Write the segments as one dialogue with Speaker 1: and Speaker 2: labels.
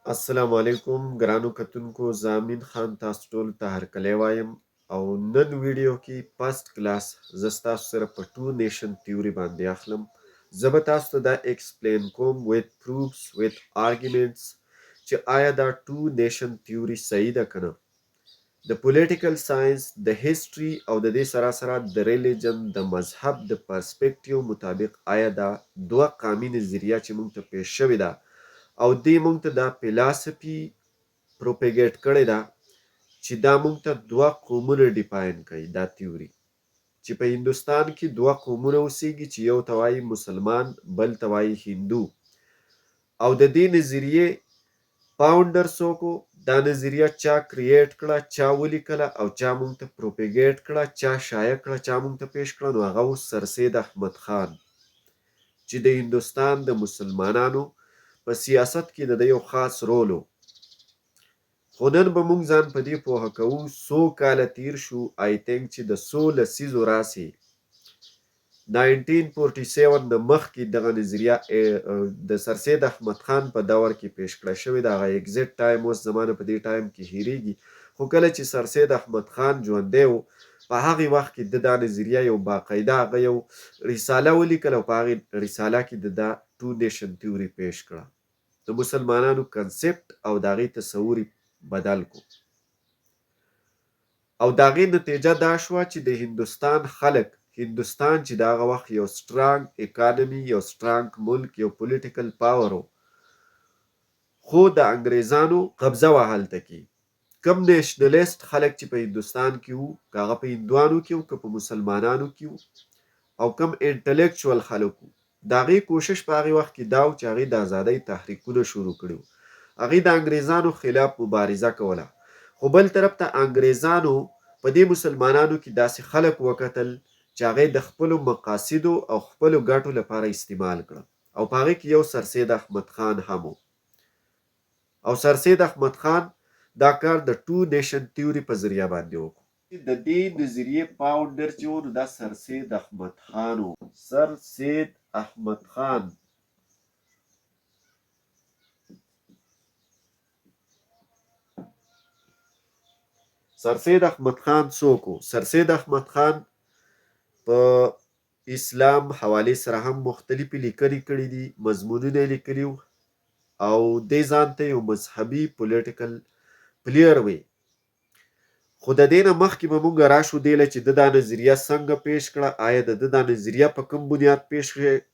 Speaker 1: السلام علیکم ګرانو کتونکو، زه امین خان تاسو ټولو ته هرکلی وایم او نن ویډیو کې فرست کلاس زه ستاسو سره په ټو نیشن تیوري باندې اخلم. زه به تاسو ته دا ایکسپلین کوم ویت پروفس ویت آرګیومنټس چې آیا دا ټو نیشن تیوري صحیح ده که نه. د پولیټیکل ساينس، د هسټري او د دې سره سره د ریلیجن د مذهب د پرسپیکټیو مطابق آیا دا دوه قامي نظریه چې مونږ ته پیش شوې ده او دې مونږ ته دا فلاسفي پروپیګیټ کړې ده چې دا مونږ ته دوه قومونه ډیفاین کوي، دا تیوري چې په هندوستان کې دوه قومونه اوسیږي چې یو ته وایي مسلمان بل ته وایي هندو، او د دې نظریې فاونډر څوک و، دا نظریه چا کریټ کړه، چا ولیکله او چا مونږ ته پروپیګیټ کړه، چا شایع کړه، چا مونږ ته پیش کړه، نو هغه و سرسید احمد خان چې د هندوستان د مسلمانانو په سیاست کې د ده یو خاص رول و. خو نن به مونږ ځان په دې پوهه کوو، څو کاله تیر شو، آی تینک چې د څو لسیزو راسې 1947 نه مخکې دغه نظریه د سرسید احمد خان په دور کې پیش کړه شوې ده. هغه ایگزیکټ ټایم اوس زمانه په دې ټایم کې هیریږي، خو کله چې سرسید احمد خان ژوندی و په هغې وخت کې د دا نظریه یو باقاعده هغه یو رساله ولیکله او په هغې رساله کې د دا ټو نیشن تیوري پیش کړه، د مسلمانانو کنسپټ او د هغې تصور یې بدل کو او د هغې نتیجه دا شوه چې د هندوستان خلک، هندوستان چې د هغه وخت یو سټرانګ اکانومي، یو سټرانګ ملک، یو پولیټیکل پاور و، خو د انګریزانو قبضه وه. هلته کې کوم نیشنلیست خلک چې په هندوستان کې وو، که هغه په هندوانو کې وو که په مسلمانانو کې وو، او کوم انټلیکچوال خلک وو، د هغې کوشش په هغې وخت کې دا و چې هغې د ازادۍ تحریکونه شروع کړي وو، هغې د انګریزانو خلاف مبارزه کوله. خو بل طرف ته انګریزانو په دې مسلمانانو کې داسې خلک وکتل چې هغې د خپلو مقاصدو او خپلو ګټو لپاره استعمال کړه او په هغې کې یو سرسید احمد خان هم و او سرسید احمد خان دا کار د ټو نیشن تیوري په ذریعه باندې وکړو. د دې نظریې فاونډر چې و نو دا سرسید احمد خان و. سر سید احمد خان سرسید احمد خان څوک و؟ سرسید احمد خان په اسلام حوالې سره هم مختلفې لیکنې کړې دي، مضمونونه یې لیکلي وو او دی ځان ته یو مذهبي پولیټیکل پلیر وي. خو د دې نه مخکې به مونږ راشو دې له چې ده دا نظریه څنګه پیش کړه، آیا د ده دا نظریه په کوم بنیاد پیش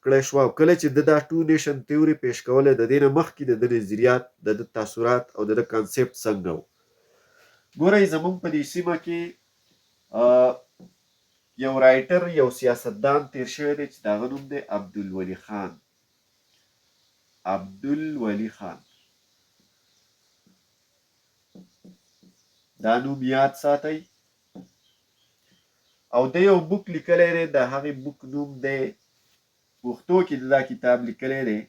Speaker 1: کړی شوه او کله چې ده دا ټو نیشن تیوري پیش کوله د دې نه مخکې د ده نظریات، د ده تاثرات او د ده کانسپټ څنګه و. ګورئ زمونږ په دې سیمه کې یو رایټر، یو سیاستدان تیر شوی دی چې د هغه نوم دی عبدالولي خان. عبدالولي خان دا نوم یاد ساتئ. او د یو بوک لیکلی دی، د هغې بوک نوم دی، پښتو کې دا کتاب لیکلی دی،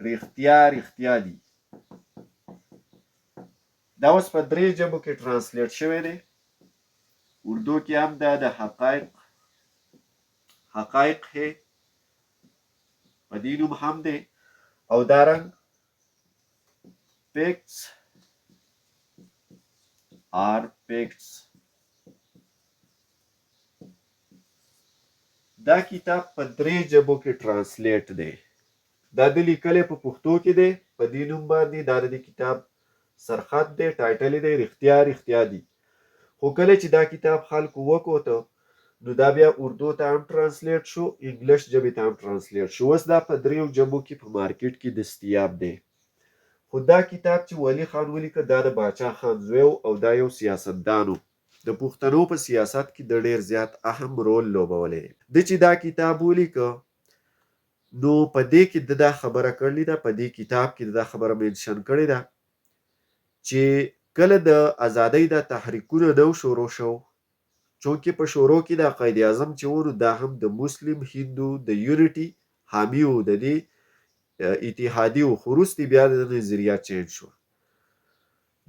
Speaker 1: رښتیا رښتیا دي. دا اوس په درې ژبو کې ترانسلیټ شوی دی، اردو کې هم دا د حقایق حقایق ہے په دې نوم هم دی، او دا رنګ فیکټس آر فیکټس. دا کتاب په درې ژبو کې ترانسلیټ دی. دا د لیکلی په پښتو کې دی په دې نوم باندې، دا د دې کتاب سرخط دی، ټایټل دی رښتیا رښتیا دي. خو کله چې دا کتاب خلکو وکوته نو دا بیا اردو ته هم ترانسلیټ شو، انګلیش ژبې ته هم ترانسلیټ شو. اوس دا په دریو ژبو کې په مارکیټ کې دستیاب دی. خو دا کتاب چې ولي خان ولیکه دا د باچا خان زوی او دا یو سیاستدان و، د پښتنو په سیاست کې د ډیر زیات اهم رول لوبولی دی. ده چې دا کتاب ولیکه نو په دې کې ده دا خبره کړې ده، په دې کتاب کې ده دا خبره منشن کړې ده چې کله د ازادۍ دا تحریکونه نو شروع شو، چونکه په شروع کې دا قائد اعظم چې و نو دا هم د مسلم هندو د یونټي حامی و، د دې اتحادي و، خو وروسته بیا د نظریه چینج شوه.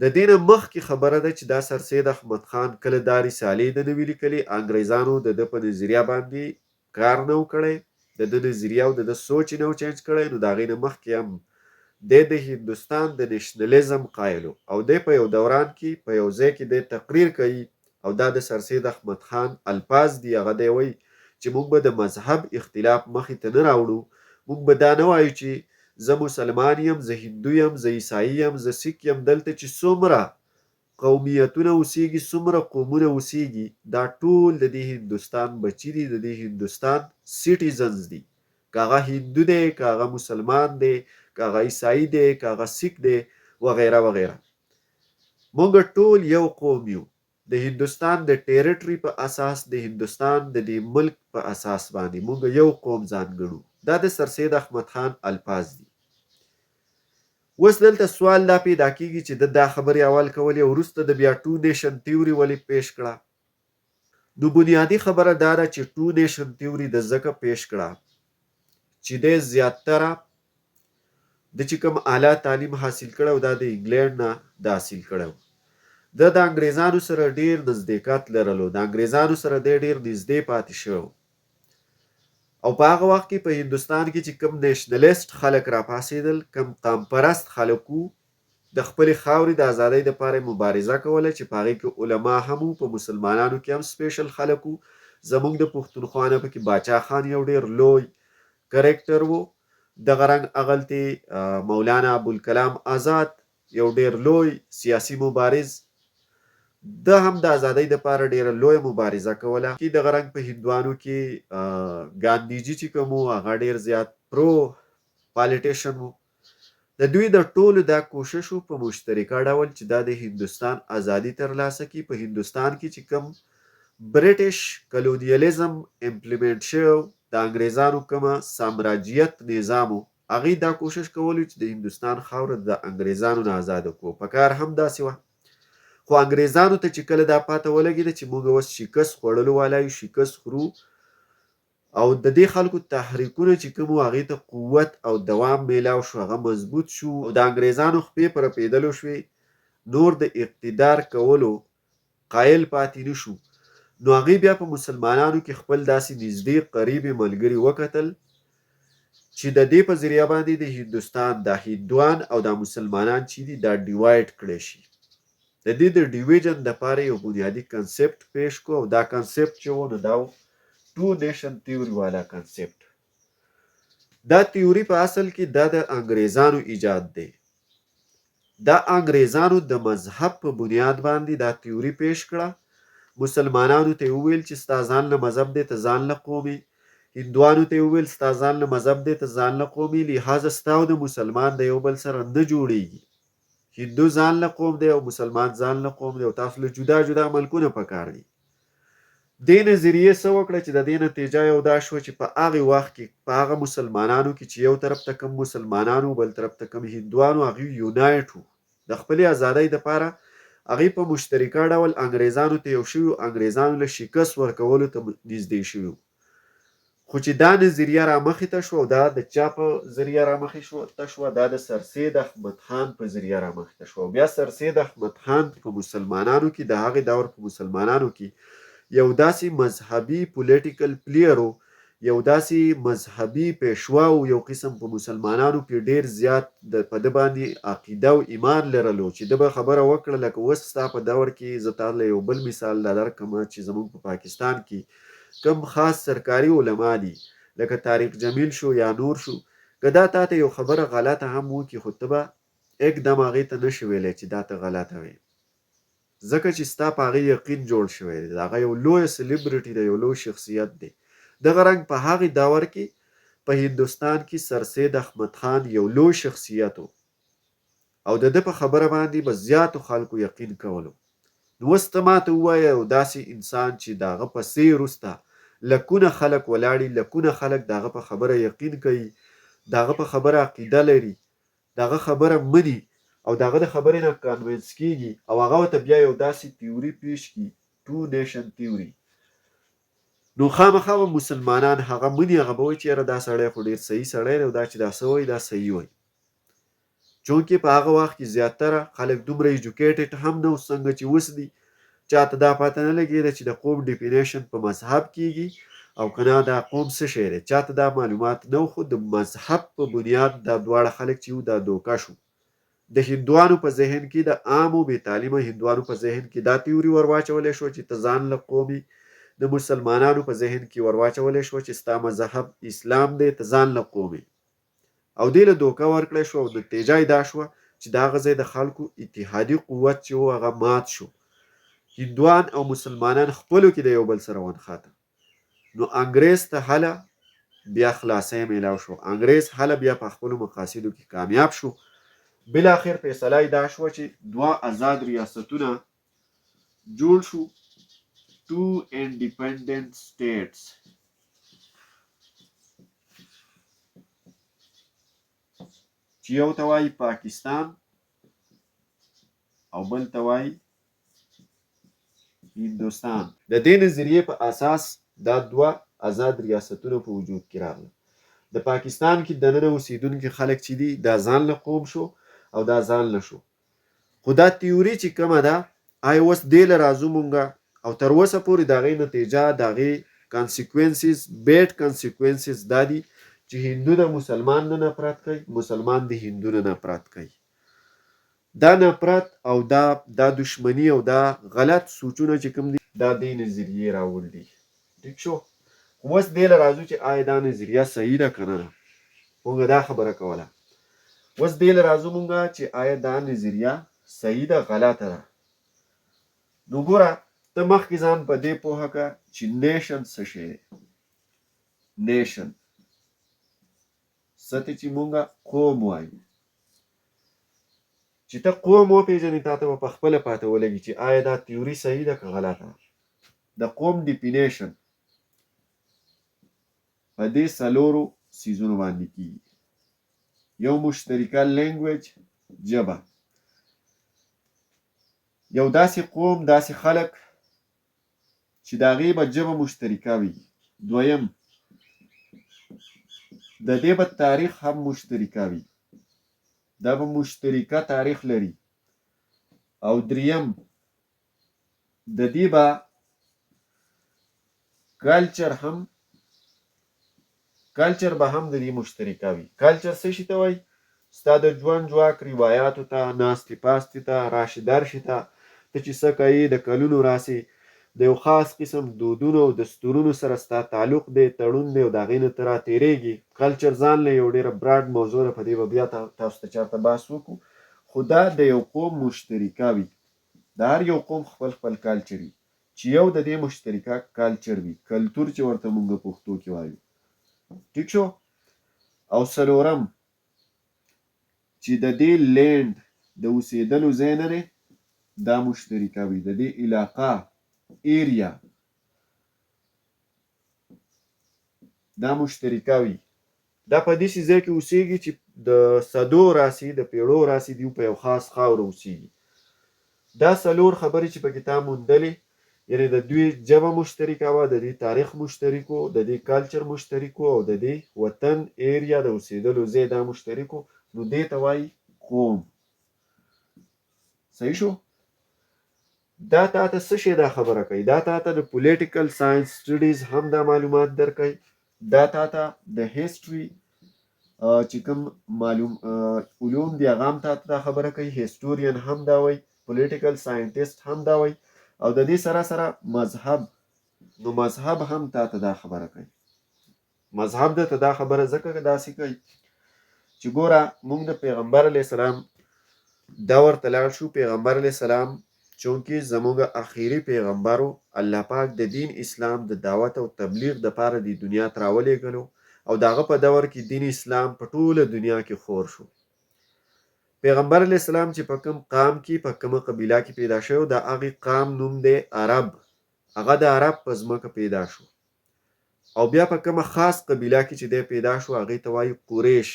Speaker 1: د دې نه مخکې خبره ده چې دا سرسید احمد خان کله دا رسالې ده نه وي لیکلې، انګریزانو د ده په نظریه باندې کار نه و کړی، د ده نظریه او د ده سوچ یې نه و چینج کړی، نو د هغې نه مخکې هم دی د هندوستان د نشنلیزم قایل و او دی په یو دوران کې په یو ځای کې دی تقریر کوي او دا د سرسید احمد خان الفاظ دي، هغه دی وایي چې موږ به د مذهب اختلاف مخې ته نه راوړو، موږ به دا نه وایو چې زه مسلمان یم، زه هندو یم، زه عیسايي یم، زه سیک یم، دلته چې څومره قومیتونه اوسیږي، څومره قومونه اوسیږي، دا ټول د دې هندوستان بچي دي، د دې هندوستان سیټیزنز دي، که هغه هندو دی، که هغه مسلمان دی، که هغه عیسايي دی، که هغه سیک دی، وغیره وغیره. مونږ ټول یو قوم یو، د هندوستان د ټیریټري په اساس، د هندوستان د دې ملک په اساس باندې مونږ یو قوم ځان ګڼو. دا د سرسید احمد خان الفاظ دي. اوس دلته سوال دا پیدا کیږي چې ده دا خبرې اول کولې او وروسته ده بیا ټو نیشن تیوري ولې پیش کړه؟ نو بنیادي خبره دا ده چې ټو نیشن تیوري ده ځکه پیش کړه چې دی زیاتره ده چې کوم اعلی تعلیم حاصل کړی او دا د انګلینډ نه ده حاصل کړی و. ده د انګریزانو سره ډیر نزدېکت لرلو، د انګریزانو سره دی ډیر نږدې پاتې شوی و. او په هغه وخت کې په هندوستان کې چې کوم نېشنلسټ خلک راپاڅېدل، کوم قام پرست خلک وو، د خپلې خاورې د ازادۍ لپاره یې مبارزه کوله چې په هغې کې علما هم وو، په مسلمانانو کې هم سپېشل خلک وو، زموږ د پښتونخوا نه پکې باچا خان یو ډېر لوی کریکټر وو، دغه رنګ هغلتې مولانا ابوالکلام ازاد یو ډېر لوی سیاسي مبارز، ده هم د ازادۍ دپاره ډېره لویه مبارزه کوله. دغه رنګ په هندوانو کې ګاندي جي چې کوم وو هغه ډېر زیات پرو پالیټیشن وو. د دوی د ټولو دا کوشش وو په مشترکه ډول چې دا د هندوستان ازادي ترلاسه کړي. په هندوستان کې چې کوم برټش کلونیالیزم امپلیمنټ شوی وو، د انګریزانو کومه سامراجیت نظام وو، هغوی دا کوشش کولو چې د هندوستان خاوره د انګریزانو نه ازاده کړو. پکار هم داسې وه. خو انګریزانو ته چې کله دا پاته ولګیده چې موږ اوس شکست خوړلو والا یو، شکست خورو او د دې خلکو تحریکونه چې کوم وو هغې ته قوت او دوام میلاو شو، هغه مضبوط شو او د انګریزانو خپې په رپیدلو شوې، نور د اقتدار کولو قایل پاتې نه شو، نو هغوی بیا په مسلمانانو کې خپل داسې نږدې قریبې ملګري وکتل چې د دې په ذریعه باندې د هندوستان دا هندوان او دا مسلمانان چې دي دا ډیوایډ کړی شي. د دې د ډیویژن دپاره یو بنیادي کنسپټ پیش کو او دا کنسپټ چې و نو دا و ټو نیشن تیوري والا کنسپټ. دا تیوري په اصل کې دا د انګریزانو ایجاد دی. دا انګریزانو د مذهب په بنیاد باندې دا تیوري پیش کړه. مسلمانانو ته یې وویل چې ستا ځان له مذهب دی، ته ځان له قوم یې. هندوانو ته یې وویل ستا ځان له مذهب دی، ته ځان له قوم یې، لهذا ستا او د مسلمان د یو بل سره نه جوړیږي. هندو ځان له قوم دی او مسلمان ځان له قوم دی او تاسو له جدا جدا ملکونه پکار دي. دې نظریې څه وکړه چې د دې نتیجه یو دا شوه چې په هغې وخت کې په هغه مسلمانانو کې چې یو طرف ته کوم مسلمانان وو بل طرف ته کوم هندوان وو هغوی یونایټ وو د خپلې ازادۍ دپاره هغوی په مشترکه ډول انګریزانو ته یو شوي وو، انګریزانو له شکست ورکولو ته نږدې شوي وو. خو چې دا نظریه رامخې ته شوه او دا د چا په ذریعه رامخې ته شوه؟ دا د سرسید احمد خان په ذریعه رامخې ته شوه او بیا سرسید احمد خان په مسلمانانو کې د هغې دور په مسلمانانو کې یو داسې مذهبي پولیټیکل پلیر و، یو داسې مذهبي پیشوا و، یو قسم په مسلمانانو کې ډیر زیات د په ده باندې عقیده او ایمان لرلو چې ده به خبره وکړه لکه اوس ستا په دور کې زه تا له یو بل مثال دا درکړم چې زموږ په پاکستان کې کوم خاص سرکاري علما دي لکه طارق جمیل شو یا نور شو که دا تاته یو خبره غلطه هم وکړي خو ته به ایک دم هغې ته نشې ویلی چې دا ته غلطه وې ځکه چې ستا په هغې یقین جوړ شوی دی، هغه یو لوی سلیبریټي دی، یو لوی شخصیت دی. دغه رنګ په هغې دور کې په هندوستان کې سرسید احمد خان یو لوی شخصیت و او د ده په خبره باندې به زیاتو خلکو یقین کولو. نو اوس ته ماته ووایه یو داسې انسان چې د هغه پسې وروسته لکونه خلک ولاړي، لکونه خلک د هغه په خبره یقین کوي، د هغه په خبره عقیده لري، د هغه خبره مني او د هغه د خبرې نه کانوینس کیږي او هغه ورته بیا یو داسې تیوري پیش کړي، ټو نیشن تیوري، نو خامخا به مسلمانان هغه مني، هغه به وایي چې یاره دا سړی خو ډیر صحیح سړی دی او دا چې دا څه وایي دا صحیح وایي. چونکه په هغه وخت کې زیاتره خلک دومره ایجوکیټډ هم نه وو څنګه چې اوس دي، چاته دا پته نه لګېده چې د قوم ډیفینیشن په مذهب کیږي او که نه، دا قوم څه شی دی، چاته دا معلومات نه وو. خو د مذهب په بنیاد دا دواړه خلک چې وو دا دوکه شو. د هندوانو په ذهن کې، د عامو بې تعلیمه هندوانو په ذهن کې دا تیوري ورواچولی شوه چې ته ځان له قوم یې، د مسلمانانو په ذهن کې ورواچولی شوه چې ستا مذهب اسلام دی، ته ځان له قوم یې، او دې له دوکه ورکړی شو. او نتیجه یې دا شوه چې د هغه ځای د خلکو اتحادي قوت چې و هغه مات شو. هندوان او مسلمانان خپلو کې د یو بل سره ونښاته. نو انګرېز ته هله بیا خلاصی میلاو شو، انګرېز هله بیا په خپلو مقاصدو کې کامیاب شو. بالاخر فیصله یې دا شوه چې دوه ازاد ریاستونه جوړ شو، two independent states، چې یو ته وایي پاکستان او بل ته وایي هندوستان. د دې نظریې په اساس دا دوه ازاد ریاستونه په وجود کې راغله. د پاکستان کې دننه اوسیدونکي خلک چې دي دا ځان له قوم شو او دا ځان له شو. خو دا تیوري چې کومه ده، آیا اوس دې له راځو مونږه، او تر اوسه پورې د هغې نتیجه، د هغې کانسیکوینسز، بیډ کانسیکوینسز دا دي چې هندو د مسلمان نه نفرت کوي، مسلمان د هندو نه نفرت کوي. دا نفرت او دا دشمنی او دا غلط سوچونه چې کوم دي دا دې نظریې راوړل دي. ټیک شو؟ خو اوس دې له راځو چې آیا دا نظریه صحیح ده که نه ده. مونږ دا خبره کوله، اوس دې له راځو مونږ چې آیا دا نظریه صحیح ده غلطه ده. نو ګوره، ته مخکې ځان په دې پوهه که چې nation څه شی دی. nation څه ته چې مونږ قوم وایو، چې ته قوم وپېژنې تا ته به په خپله پاته ولګي چې آیا دا تیوري صحیح ده که غلطه ده. د قوم definition په دې څلورو څیزونو باندې کیږي. یو مشترکه language، ژبه، یو داسې قوم، داسې خلک چې د هغې به ژبه مشترکه وي. دویم، د دې به تاریخ هم مشترکه وي، دا به مشترکه تاریخ لري. او دریم، د دې به culture هم، culture به هم د دې مشترکه وي. culture څه شي ته وایي؟ ستا د ژوند ژواک روایاتو ته، ناستې پاستې ته، راشې درشې ته، ته چې څه کوې د کلونو راسې د یو خاص قسم دودونو او دستورونو سره ستا تعلق دی، تړون دی، او د هغې نه ته راتېرېږي. culture ځان له یو ډېره broad موضوع ده، په دې به بیا تاسو ته چېرته بحث وکړو. خو دا د یو قوم مشترکه وي، د هر یو قوم خپل خپل culture وي، چې یو د دې مشترکه culture وي، کلتور چې ورته مونږ پښتو کې وایو. ټیک شو؟ او څلورم، چې د دې land د اوسېدلو ځای نه دی دا مشترکه وي، د دې علاقه area دا مشترکه وي. دا په داسې ځای کې اوسېږي چې د صدو راسي، د پیړو راسي، دیو په یو خاص خاوره اوسېږي. دا څلور خبرې چې پکې تا موندلې، یعنی د دوی ژبه مشترکه وه، د دوی تاریخ مشترک و، د دې culture مشترک و، او د دې وطن area د اوسېدلو ځای دا مشترک و، نو دې ته وایي قوم. صحیح شو؟ دا تا ته څه شی دا خبره کوي؟ دا تا ته د political science studies هم دا معلومات درکوي، دا تا ته د history چې کوم معلوم علوم دي هغه هم تا ته دا خبره کوي، historian هم دا وایي، political scientist هم دا وایي، او د دې سره سره مذهب، نو مذهب هم تا ته دا خبره کوي. مذهب درته دا خبره ځکه داسې کوي چې ګوره موږ د پیغمبر علیه السلام دور ته لاړ شو. پیغمبر علیه السلام چونکه زموږ اخیری پیغمبر و، الله پاک د دین اسلام د دعوت او تبلیغ دپاره دې دنیا ته راولېږلو، او د هغه په دور کې دین اسلام په ټوله دنیا کې خور شو. پیغمبر علیه السلام چې په کوم قام کې، په کومه قبیله کې پیدا شوی، د هغې قام نوم دی عرب، هغه د عرب په ځمکه پیدا شو. او بیا په کومه خاص قبیله کې چې دی پیدا شو هغې ته وایي قریش.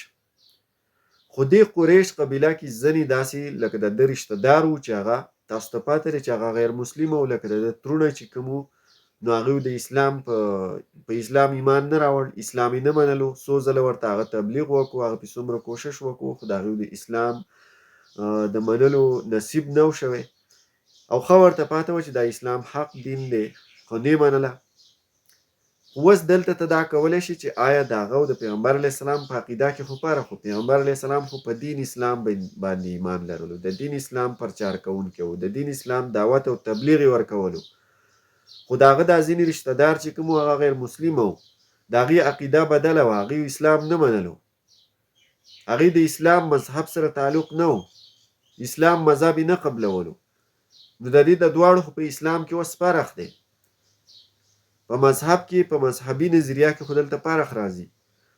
Speaker 1: خو دې قریش قبیله کې ځینې داسې لکه د ده رشته دار وو چې هغه تاسو ته پته دی چې هغه غیر مسلم وو، لکه د ده ترونه چې کوم وو نو هغوی د اسلام په اسلام ایمان نه راوړ، اسلام یې نه منلو. څو ځله ورته هغه تبلیغ وکړو، هغه پې څومره کوشش وکړو، خو د هغوی د اسلام د منلو نصیب نه و شوی، او ښه ورته پاته وه چې دا اسلام حق دین دی، خو نه منله. خو اوس دلته ته دا کولی شې چې آیا د هغه او د پیغمبر علیه السلام په عقیده کې خو فرق و؟ پیغمبر علیه السلام خو په دین اسلام باندې ایمان لرلو، د دین اسلام پرچار کوونکی و، د دین اسلام دعوت او تبلیغ یې ورکولو، خو د هغه دا ځینې رشته دار چې کوم وو هغه غیر مسلم وو، د هغوی عقیده بدله وه، هغوی اسلام نه منلو، هغوی د اسلام مذهب سره تعلق نه و، اسلام مذهب یې نه قبلولو. نو د دې د دواړو خو په اسلام کې اوس فرق دی. په مذهب کې، په مذهبي نظریه کې خو دلته فرق راځي.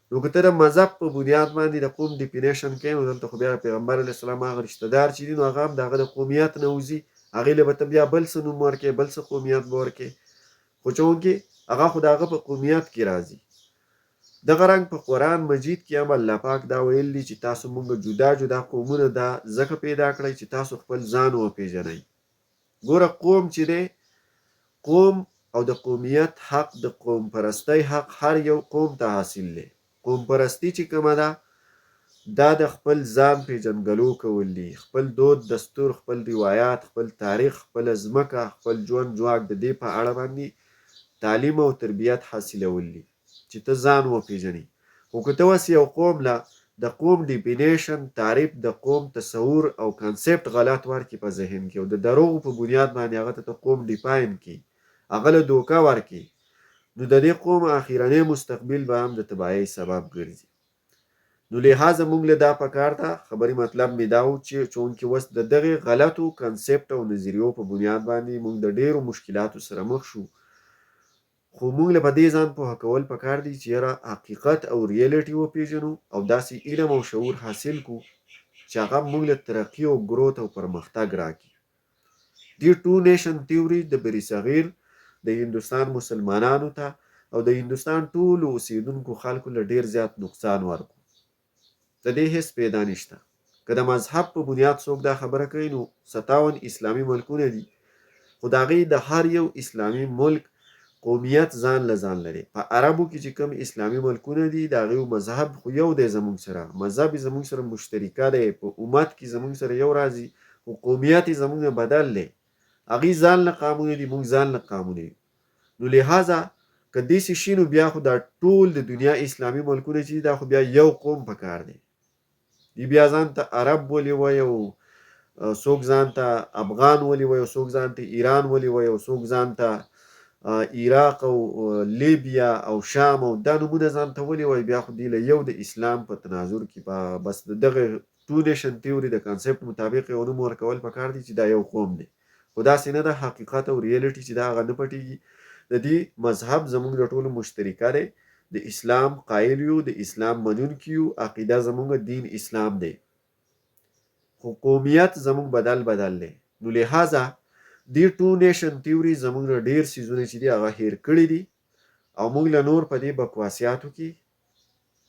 Speaker 1: نو که ته د مذهب په بنیاد باندې د قوم ډیفینیشن کوې، نو دلته خو بیا پیغمبر علیه السلام هغه رشته دار چې دي، نو هغه هم د هغه د قومیت نه وځي، هغې له به ته بیا بل څه نوم ورکې، بل څه قومیت به ورکې، خو چونکې هغه خو د هغه په قومیت کې راځي. دغه رنګ په قرآن مجید کې هم الله پاک دا ویل دي چې تاسو مونږ جدا جدا قومونه دا ځکه پیدا کړئ چې تاسو خپل ځان وپیژنئ. ګوره قوم چې دی، قوم او د قومیت حق، د قوم پرستۍ حق هر یو قوم ته حاصل دی. قوم پرستي چې کومه ده، دا د خپل ځان پیژندګلو کول دي، خپل دود دستور، خپل روایات، خپل تاریخ، خپله ځمکه، خپل ژوند ژواک، د دې په اړه باندې تعلیم او تربیت حاصلول دي چې ته ځان وپیژني. خو که ته وس یو قوم له د قوم ډیفینیشن، تعریف، د قوم تصور او کانسپټ غلط ورکړي په ذهن کې او د دروغو په بنیاد باندې هغه ته ته قوم ډیفاین کړي، هغه له دوکه ورکړي، نو د دې قوم اخیرنی مستقبل به هم د تباهۍ سبب ګرځي. نو لهذا مونږ له دا پکار ده، خبرې مطلب مې دا و چې چونکې وس د دغې غلطو کنسپټ او نظریو په بنیاد باندې مونږ د ډیرو مشکلاتو سره مخ شو، خو مونږ له په دې ځان پوهه کول پکار دي چې یاره حقیقت او ریئلټي وپیژنو او داسې علم او شعور حاصل کو چې هغه مونږ له ترقي او ګروت او پرمختګ راکړي. دې ټو نیشن تیوري د برصغیر د هندوستان مسلمانانو ته او د هندوستان ټولو اوسیدونکو خلکو له ډیر زیات نقصان ورکړو. د دې هیڅ پیدا نشته. که د مذهب په بنیاد څوک دا خبره کوي، نو 57 اسلامي ملکونه دي، خو د هغې د هر یو اسلامي ملک قومیت ځان له ځان لري. په عربو کې چې کوم اسلامي ملکونه دي، د هغې مذهب خو یو دی زموږ سره، مذهب یې زموږ سره مشترکه دی، په امت کې زموږ سره یو راځي، خو قومیت یې زموږ نه بدل دی. هغوی ځان له قامونه دي، موږ ځان له قامونه یو. نو لهذا که داسې شي، نو بیا خو دا ټول د دنیا اسلامي ملکونه چې دي، دا خو بیا یو قوم پکار دی. دی بیا ځان ته عرب ولې وایي او څوک ځان ته افغان ولې وایي او څوک ځان ته ایران ولې وایي او څوک ځان ته عراق او لیبیا او شام او دا نومونه ځان ته ولې وایي؟ بیا خو دی له یو د اسلام په تناظر کې په بس د دغه ټو نیشن تیوري د کانسپټ مطابق یو نوم ورکول پکار دي چې دا یو قوم دی. خو داسې نه ده، حقیقت او ریئلټي چې دا هغه نه پټیږي. د دې مذهب زموږ د ټولو مشترکه دی، د اسلام قایل یو، د اسلام منونکي یو، عقیده زموږ دین اسلام دی، خو قومیت زموږ بدل بدل دی. نو لهذا دې ټو نیشن تیوري زموږ نه ډیر څیزونه چې دي هغه هیر کړي دي، او موږ له نور په دې بکواسیاتو کې،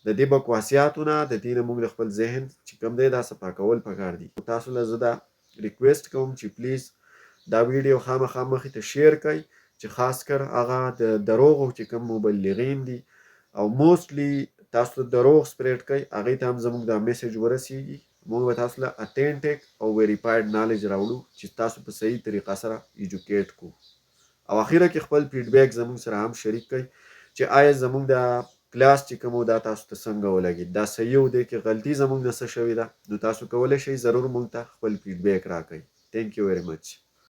Speaker 1: د دې بکواسیاتو نه، د دې نه موږ له خپل ذهن چې کوم دی دا صفا کول پکار دي. تاسو له زه دا ریکویسټ کوم چې پلیز دا ویډیو خامخا مخې ته شیر کړئ، چې خاص کر هغه د دروغو چې کوم مبلغین دي او موستلی تاسو ته دروغ سپریډ کوي، هغې ته هم زموږ دا میسج ورسیږي. موږ به تاسو له اتینټیک او ویریفاید نالج راوړو چې تاسو په صحیح طریقه سره ایجوکیټ کو. او اخیره کې خپل فیډبیک زموږ سره هم شریک کړئ چې آیا زموږ دا کلاس چې کوم دا تاسو ته څنګه ولګید، دا صحیح و دی کې غلطي زموږ نه څه شوې ده. نو تاسو کولی شئ ضرور موږ ته خپل فیډبیک راکړئ. Thank you very much.